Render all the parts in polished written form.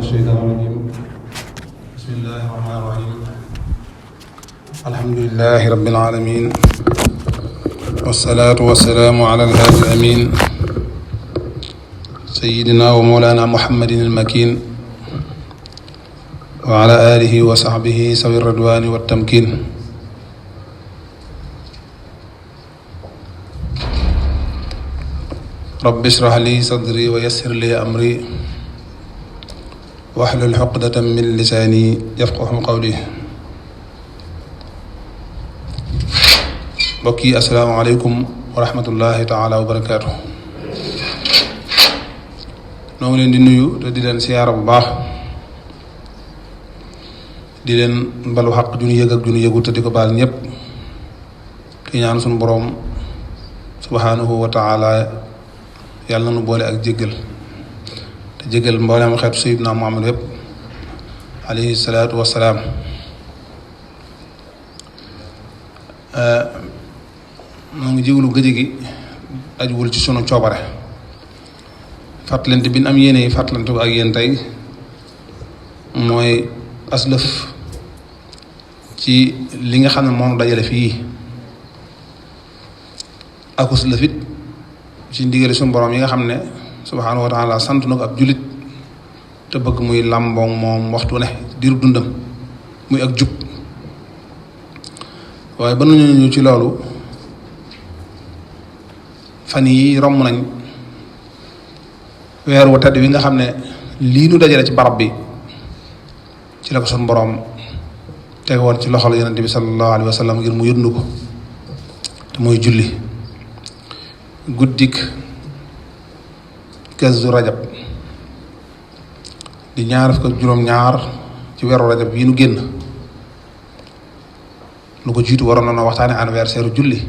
الشيطان الرجيم بسم الله الرحمن الرحيم الحمد لله رب العالمين والصلاة والسلام على الهادي الأمين سيدنا ومولانا محمد المكين وعلى آله وصحبه سوي الرضوان والتمكين رب اشرح لي صدري ويسر لي أمري واحلل عقدة من لساني يفقه قولي mbokki asalaamaaleykum wa rahmatullahi taala wa barakaatu. noo ngi leen di nuyu te di leen siyaara bu baax di leen balu xaq ju ñu yëg ak ju ñu yëgut te di ko baal ñëpp di ñaan suñu boroom subhanahu wa taala yàlla na nu boole ak jéggal te jéggal mbooleem xeetu sayyidina Muhammad yépp alayhi salaatu wassalaam. moo ngi jéglu gëj gi ajuwul ci sunu coobare fàttalante bi ñu am yéene yi fàttalante bu ak yéen tey mooy aslëf ci li nga xam ne moom dajale fii ak aslëfit ci ndigali sunu borom yi nga xam ne subhaanahu wa taala sant na ko ab jullit te bëgg muy làmboog moom waxtu ne diirub dundam muy ak jub waaye ba nañu ñu ci loolu fan yi romb nañ weer wu tedd wi nga xam ne lii nu dajale ci barab bi ci la ko sun boroom teg woon ci loxol yonent bi sallallahu alayhi wa sallam ngir mu yëndu ko te mooy julli guddik Kazu Rajab di ñaar fukk ak juróom-ñaar ci weeru rajab yi nu génn lu ko jiitu waroon na waxtaane anniversaire julli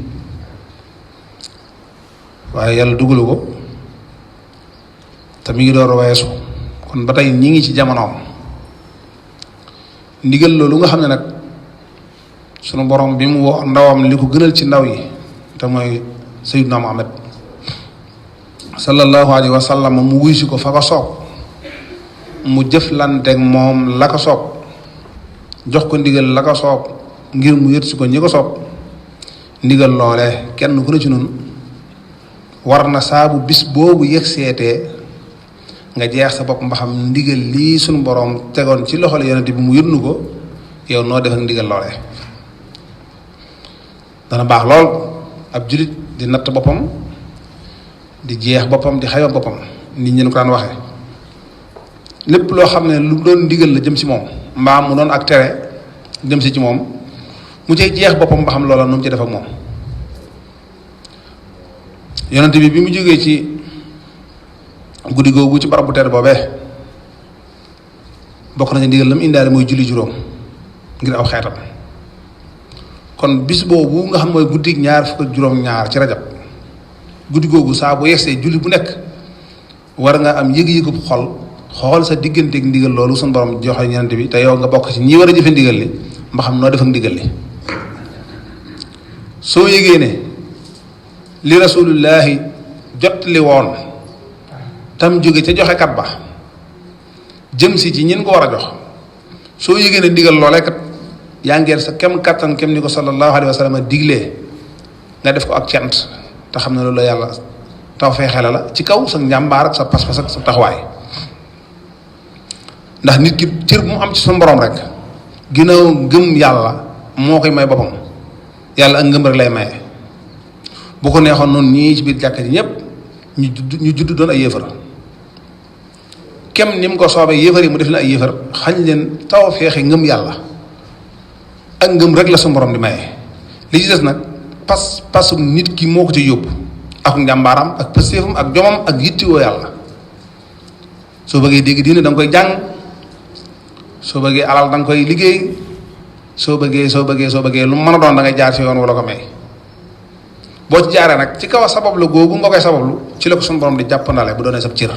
waaye yàlla dugalu ko te mi ngi door a weesu kon ba tey ñi ngi ci jamonoom ndigal loolu nga xam ne nag sunu borom bi mu woo ndawam li ko gënal ci ndaw yi te mooy Sayyiduna Muhammad sallallahu alayhi wa sallam mu wuy si ko fa ko soob mu jëflanteeg moom la ko soob jox ko ndigal la ko soob ngir mu yët si ko ñi ko soob ndigal loole kenn ku ne ci noonu war na saabu bis boobu yëg seetee nga jeex sa bopp mba xam ndigal lii suñu boroom tegoon ci loxol yonent bi mu yëndu ko yow noo def ak ndigal loole dana baax lool ab jullit di natt boppam di jeex boppam di xayma boppam nit ñi ko daan waxee lépp loo xam ne lu doon ndigal la jëm si moom mbaa mu doon ak tere jëm si ci moom mu cay jeex boppam ba xam loola nu mu ci def ak moom yonent bi mu jógee ci guddi googu ci barab bu tedd boobee bokk na ci ndigal la mu indaale mooy julli juróom ngir aw xeetam kon bis boobu nga xam mooy guddi ñaar fukk ak juróom-ñaar ci rajab guddi googu saa bu yegsee julli bu nekk war nga am yëg-yëgub xool sa digganteeg ndigal loolu suñu borom joxe yonent bi te yow nga bokk ci ñi war a jëfe ndigal li mba xam noo def ak ndigal li soo yëgee ne li rasulullahi jot li woon tam jóge ca joxekat ba jëm si ci ñin ko war a jox soo yëgee ne ndigal loolee kat yaa ngeer sa kem kattan kem ni ko sallallahu alayhi wa sallam diglee nga def ko ak cant te xam ne loolu la yàlla taw fee xela la ci kaw sa njàmbaar ak sa pas-pas ak sa taxawaay ndax nit ki cër bu mu am ci suñu borom rek ginnaaw ngëm yàlla moo koy may boppam yàlla ak ngëm rek lay maye bu ko neexoon noonu ñii ci biir jàkka ji ñëpp ñu judd doon ay yéefar kem ni mu ko soobee yéefar yi mu def leen ay yéefar xañ leen taw feexe ngëm yàlla ak ngëm rek la su borom di maye li ci des nag pasum nit ki moo ko ci yóbbu ak njàmbaaram ak pëstéefam ak jomam ak yittiwoo yàlla soo bëggee dégg diine da nga koy jàng soo bëggee alal da nga koy liggéey soo bëggee lu mu mën a doon da ngay jaar ci yoon wala ko may boo ci jaaree nag ci kaw a sabablu googu nga koy sabablu ci la ko suñu borom di jàppandale bu doonee sab cër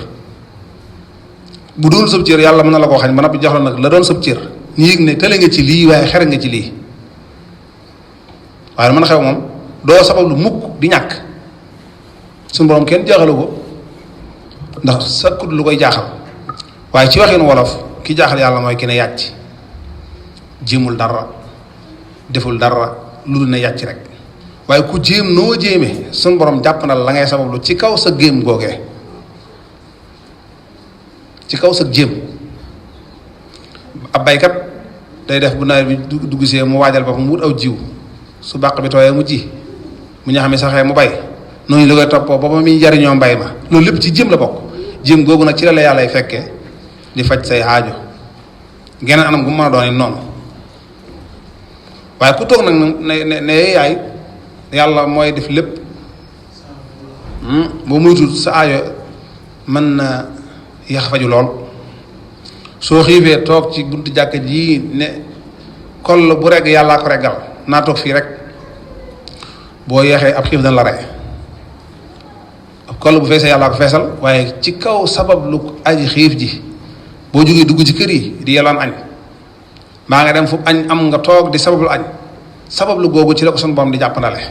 bu doon sab cër yàlla mën na la koo xañ ba noppi jox la nag la doon sab cër ñu yëg ne tële nga ci lii waaye xere nga ci lii waaye mën a xew moom doo sabablu mukk di ñàkk suñu borom kenn jaaxalu ko ndax sakkut lu koy jaaxal waaye ci waxin wolof ki jaaxal yàlla mooy ki ne yàcc jéemul dara deful dara lu dul ne yàcc rek waaye ku jéem noo jéemee suñ borom jàpp na la ngay sabablu ci kaw sa géem googee ci kaw sa jéem. ab baykat day def bu nawet bi dugg see mu waajal boppam mu wut aw jiw su bàq bi tooyee mu ji mu ñax mi saxee mu bay noonu la koy toppoo ba muy jariñoo mbay ma loolu lépp ci jéem la bokk jéem googu nag ci la yàlla fekkee di faj say aajo geneen anam gu mu mën a doon it noonu waaye ku toog nag ne yaay yàlla mooy def lépp boo muytul sa aajo mën na yax faju lool soo xiifee toog ci buntu jàkka ji ne koll bu regg yàllaa ko reggal naa toog fii rek boo yeexee ab xiif dana la rey ab koll bu feesee yàllaa ko feesal waaye ci kaw sabab lu aji xiif ji boo jógee dugg ci kër yi di yelaan añ maa nga dem fu añ am nga toog di sabablu añ sabablu googu ci la ko sunu borom di jàppandale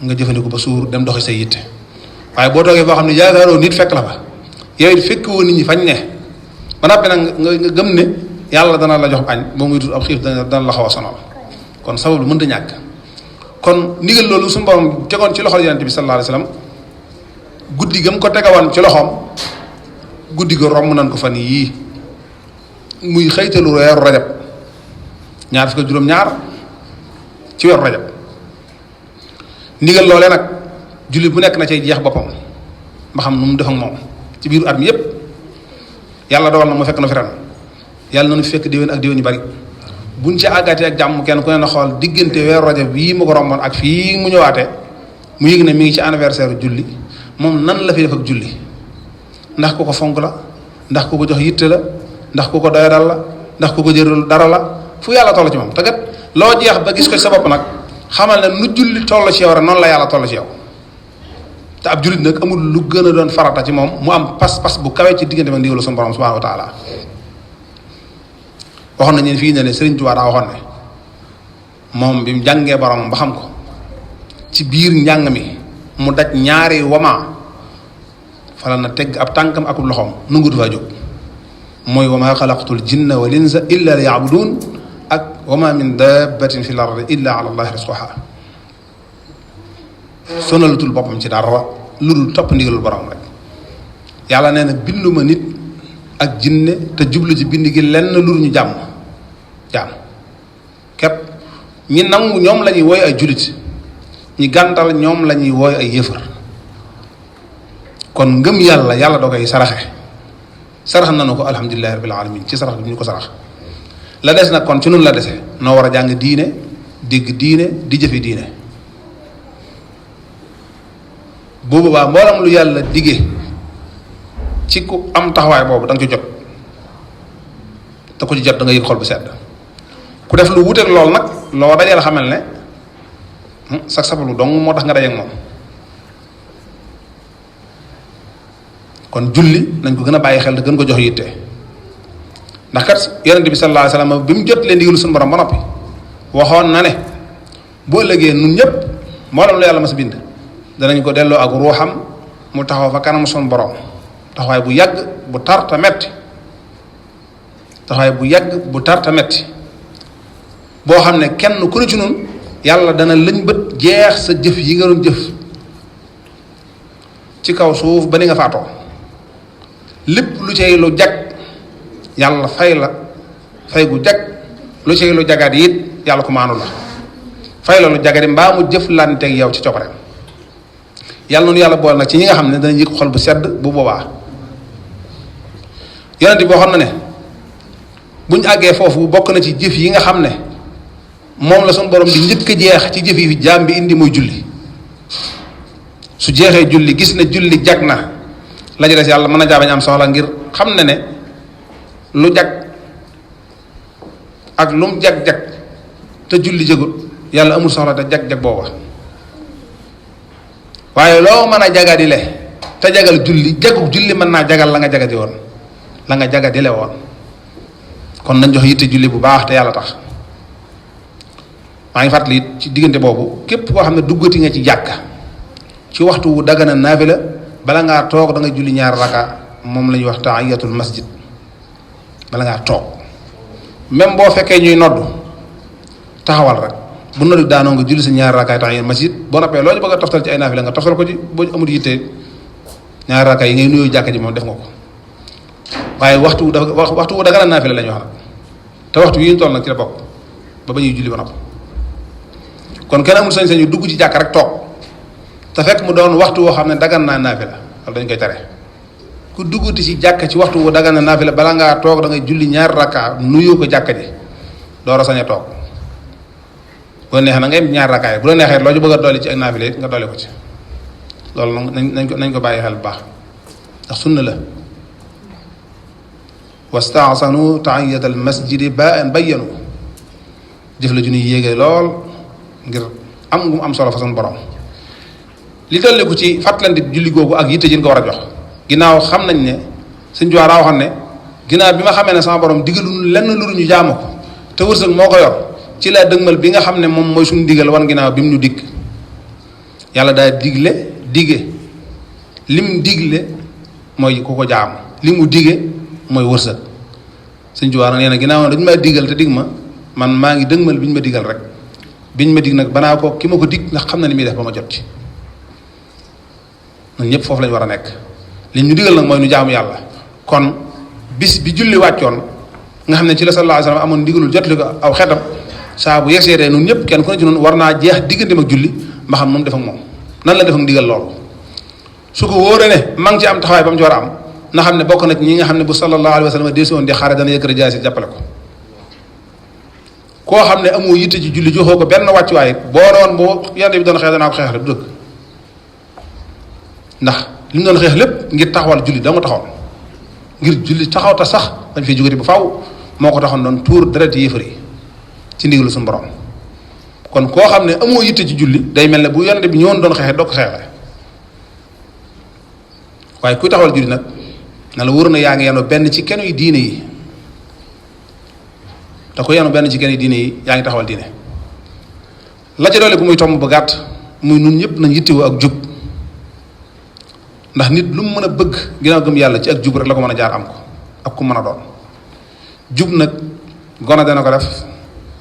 nga jëfandiku ba suur dem doxi say yitte waaye boo toogee foo xam ne yaakaaroo nit fekk la fa yow it fekk woon nit ñi fañ ne ba noppi nag nga gëm ne yàlla dana la jox añ boo muy tut ab xiif dana la xaw a sonal kon sabablu mënta ñàkk kon ndigal loolu suñu borom tegoon ci loxol yonent bi sallallahu alayhi wasallam guddi gam ko tegawoon ci loxoom guddi ga romb nañ ko fan yii muy xëytalu weeru rajab ñaar fukk juróom-ñaar ci weeru rajab ndigal loolee nag jullit bu nekk na cay jeex boppam ba xam nu mu def ak moom ci biiru at mi yépp yàlla dogal na mu fekk na fi ren yàlla na nu fekk déwén ak déwén yu bari buñ ci àggaatee ak jàmm kenn ku ne na xool diggante weeru rajab bii mu ko romboon ak fii mu ñëwaatee mu yëg ne mi ngi ci anniversaire julli moom nan la fi def ak julli ndax ku ko fonk la ndax ku ko jox yitte la ndax ku ko doyadal la ndax ku ko jërul dara la fu yàlla toll ci moom te kat loo jeex ba gis ko ci sa bopp nag xamal ne nu julli toll ci yow rek noonu la yàlla toll ci yow te ab jullit nag amul lu gën a doon farata ci moom mu am pas-pas bu kawee ci diggante ma ndigalu sunu borom subhanahu wa taala waxoon nañu fii ne Sëriñ Tuubaa daa waxoon ne moom bi mu jàngee boromam ba xam ko ci biir njàng mi mu daj ñaari wama fala na tegg ab tànkam akub loxoom nungutu faa jóg mooy wa maa xalaqtul jinna wal insa illa li yabudun ak wa ma min dabbatin fi l ardi illa ala allahi risquha sonalutul boppam ci dara lu dul topp ndigalul borom rek yàlla nee na binduma nit ak jinne te jublu ci bind gi lenn lu dul ñu jàmm képp ñi nangu ñoom la ñuy wooy ay julit ñi gàntal ñoom la ñuy wooy ay yëfër kon ngëm yàlla yàlla doo koy saraxe sarax nanu ko alhamdulilahi rabbil alamin ci sarax bi ñu ko sarax la des nag kon ci nun la dese noo war a jàng diine dégg diine di jëfe diine bu boobaa mboolam lu yàlla diggee ci ku am taxawaay boobu da nga ci jot te ku ci jot da nga yëg xol bu sedd ku def lu wuteeg lool nag loo dajeel xamal ne sax sabalu dong moo tax nga dajeeg moom kon julli nañ ko gën a bàyyi xel te gën ko jox yitte ndax kat yonent bi sallallahu alayhi wasallam bi mu jot leen ndigalu suñu borom ba noppi waxoon na ne boo ëllëgee nun ñëpp mboolem lu yàlla mas bind danañ ko delloo ak ruuxam mu taxaw fa kanam suñu borom taxawaay bu yàgg bu tar ta metti taxawaay bu yàgg bu tar ta metti boo xam ne kenn ku ne ci nun yàlla dana lëñ bët jeex sa jëf yi nga doon jëf ci kaw suuf ba ni nga faatoo lépp lu cay lu jag yàlla fay la fay gu jag lu cay lu jagaat it yàlla ko maanu la fay la lu jagadi mbaa mu jëflanteeg yow ci copareem yàlla noonu yàlla boole nag ci ñi nga xam ne dana yëg xol bu sedd bu boobaa yonent boo xam ne buñ àggee foofu bokk na ci jëf yi nga xam ne moom la suñu borom di njëkk a jeex ci jëf yi fi jaam bi indi mooy julli su jeexee julli gis ne julli jag na la ci des yàlla mën a jaabañ am soxla ngir xam ne lu jag ak lu mu jag-jag te julli jagut yàlla amul soxla te jag-jag booba waaye loo mën a jagadile te jagal julli jagub julli mën naa jagal la nga jagadi woon la nga jagadile woon kon nañ jox yitte julli bu baax te yàlla tax maa ngi fàttali it ci diggante boobu képp koo xam ne duggati nga ci jàkka ci waxtu wu dagana naafila bala ngaa toog da nga julli ñaar raka moom la ñuy wax tahiyatul masjid bala ngaa toog même boo fekkee ñuy nodd taxawal rek bu noddu daanoo nga julli sa ñaari rakkaay tax yéen masjid boo noppee loo ci bëgg a toftal ci ay naafila nga toftal ko ci boo amul yitte ñaari rakkaay yi ngay nuyoo jàkka ji moom def nga ko waaye waxtu wu daga na naafila la ñu wax nag te waxtu yi ñu toll nag ci la bokk ba ñuy julli ba nopp kon kenn amul sañ-sañu dugg ci jàkka rek toog te fekk mu doon waxtu woo xam ne dagan naa naafila wala dañ koy tere ku dugguti ci jàkka ci waxtu wu dagan na naafila bala ngaa toog da ngay julli ñaari rakkaa nuyoo ko jàkka ji door a sañ a toog bu la neexee na nga yem ñaari rakkaay bu la neexee loo ci bëgg a dolli ci ak naafila it nga dolli ko ci loolu nañ ko bàyyi xel bu baax ndax sunna la wastaasanu taayat al masjidi bayyanu jëf la ju ñuy yéegee lool ngir am gu mu am solo fa sun borom li dolliku ci fàttalante julli googu ak yitte jën ko war a jox ginnaaw xam nañ ne suñ jox daa waxoon ne ginnaaw bi ma xamee ne sama borom digalu lenn lu ñu jaamu ko te wërsëg moo ko yor ci laa dëgmal bi nga xam ne moom mooy suñu digal wan ginnaaw bi mu ñu digg yàlla daa dige lim digle mooy ku ko jaamu li mu dige mooy wërsëg suñ jox nee na ginnaaw dañu maa digal te dig ma man maa ngi dëgmal bi ñu ma digal rek biñ ma dig nag banaa ko ki ma ko dig ndax xam na ni muy def ba ma jot ci ñun ñëpp foofu lañu war a nekk li ñu digal nag mooy nu jaamu yàlla kon bis bi julli wàccoon nga xam ne ci la sallallahu alayhi wasallam amoon ndigalul jotli ko aw xetam saa bu yegsee nun ñëpp kenn ku ne ci noonu war naa jeex diggante ak julli ma xam moom def ak moom nan la def ak ndigal loolu su ko wóoree ne ma ngi ci am taxawaay ba mu ci war a am na xam ne bokk na ci ñi nga xam ne bu sallallahu alayhi wasallam delsi woon di xaare dana yëkkati jaasi jàppale ko koo xam ne amoo yitte ci julli joxoo ko benn wàccuwaay boo doon boo yande bi doon xeex danaa ko xeex rek du dëgg ndax li mu doon xeex lépp ngir taxawal julli da nga taxaw ngir julli taxaw ta sax dañ fiy jógati ba faw moo ko taxoon doon tuur deret yéefar yi ci ndigalu suñu borom kon koo xam ne amoo yitte ci julli day mel ne bu yonente bi ñëwoon doon xeexee doo ko xeexee waaye kuy taxawal julli nag na la wóor na yaa ngi yenoo benn ci kenn yu diine yi te ko yenoo benn ci kenn yu diine yi yaa ngi taxawal diine la ca doole ku muy tomb ba gàtt muy nun ñëpp nañ yittewoo ak jub ndax nit lu mu mën a bëgg ginnaaw gëm yàlla ci ak jub rek la ko mën a jaar am ko ak ku mën a doon jub nag gone dana ko def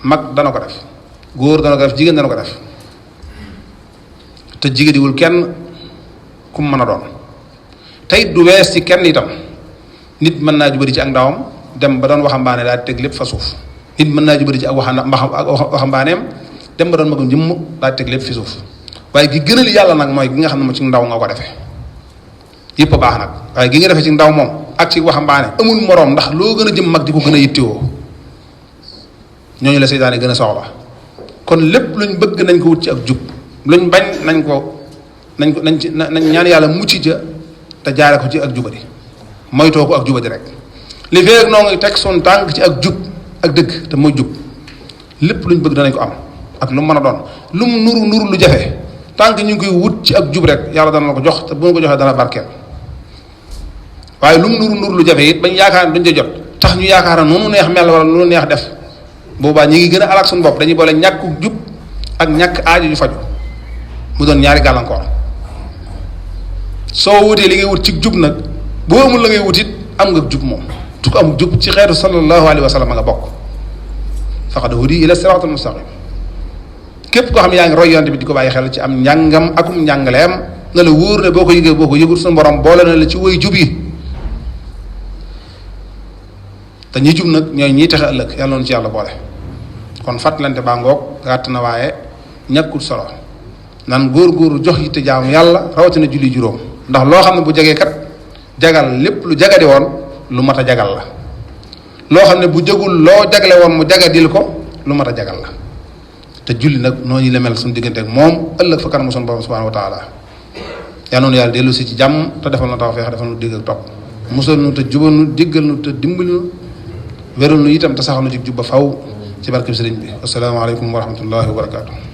mag dana ko def góor dana ko def jigéen dana ko def te jigéediwul kenn ku mu mën a doon tey du wees ci kenn itam nit mën naa jubari ci ak ndawam dem ba doon waxambaane daal teg lépp fa suuf nit mën naa jubari ci ak waxambaaneem dem ba doon magum jëmm daal teg lépp fi suuf waaye gi gënal yàlla nag mooy gi nga xam ne mo ci ndaw nga ko defee yëpp a baax nag waaye gi nga defee ci ndaw moom ak ci waxambaane amul moroom ndax loo gën a jëm mag di ko gën a yittewoo ñooñu la seytaane gën a soxla kon lépp luñ bëgg nañ ko wut ci ak jub luñ bañ nañ ñaan yàlla mucc ca te jaare ko ci ak jubadi moytoo ko ak jubadi rek li feeg noo ngi teg sun tànk ci ak jub ak dëgg te mooy jub lépp luñ bëgg danañ ko am ak lu mu mën a doon lu mu nuru lu jafe tànk ñu ngi koy wut ci ak jub rek yàlla dana la ko jox te bu ñu ko joxee dana barkeel waaye lu mu nuru lu jafe it bañ yaakaar ne duñ ca jot tax ñu yaakaar ne noonu neex mel wala noonu neex def boobaa ñi ngi gën a alak suñu bopp dañuy boole ñàkku jub ak ñàkk aajo yu faju mu doon ñaari gàllankoor soo wutee li ngay wut ci jub nag boo amul la ngay wut it am nga jub moom tu ko am jub ci xeetu sallallahu alayhi wa sallam nga bokk faqad hudi ila siratal mustaqim képp koo xam ne yaa ngi roy yonte bi di ko bàyyi xel ci am njàngam akum njàngaleem na la wóor ne boo ko yëgee boo ko yëgul suñu borom boole na la ci woy jub yi te ñi jub nag ñooy ñiy texe ëllëg yàlla noonu ci yàlla boole kon fàttalante baa ngoog gàtt na waaye ñàkkul solo nan góor-góoru jox yitte jaamu yàlla rawatina julli juróom ndax loo xam ne bu jegee kat jagal lépp lu jagadi woon lu mat a jagal la loo xam ne bu jagul loo jagle woon mu jagadil ko lu mat a jagal la te julli nag noonu la mel suñu diggante ak moom ëllëg fa kanamu suñu borom subhanahu wa taala yaa noonu yàlla dellu si ci jàmm te defal na tawfeex defal nu dégg ak topp musal nu te jubal nu diggal nu te dimbali nu wéral nu itam te saxal nu ci jub ba faw ci barkeb sëriñ bi asalaamaaleykum wa rahmatullahi wa barakaatu.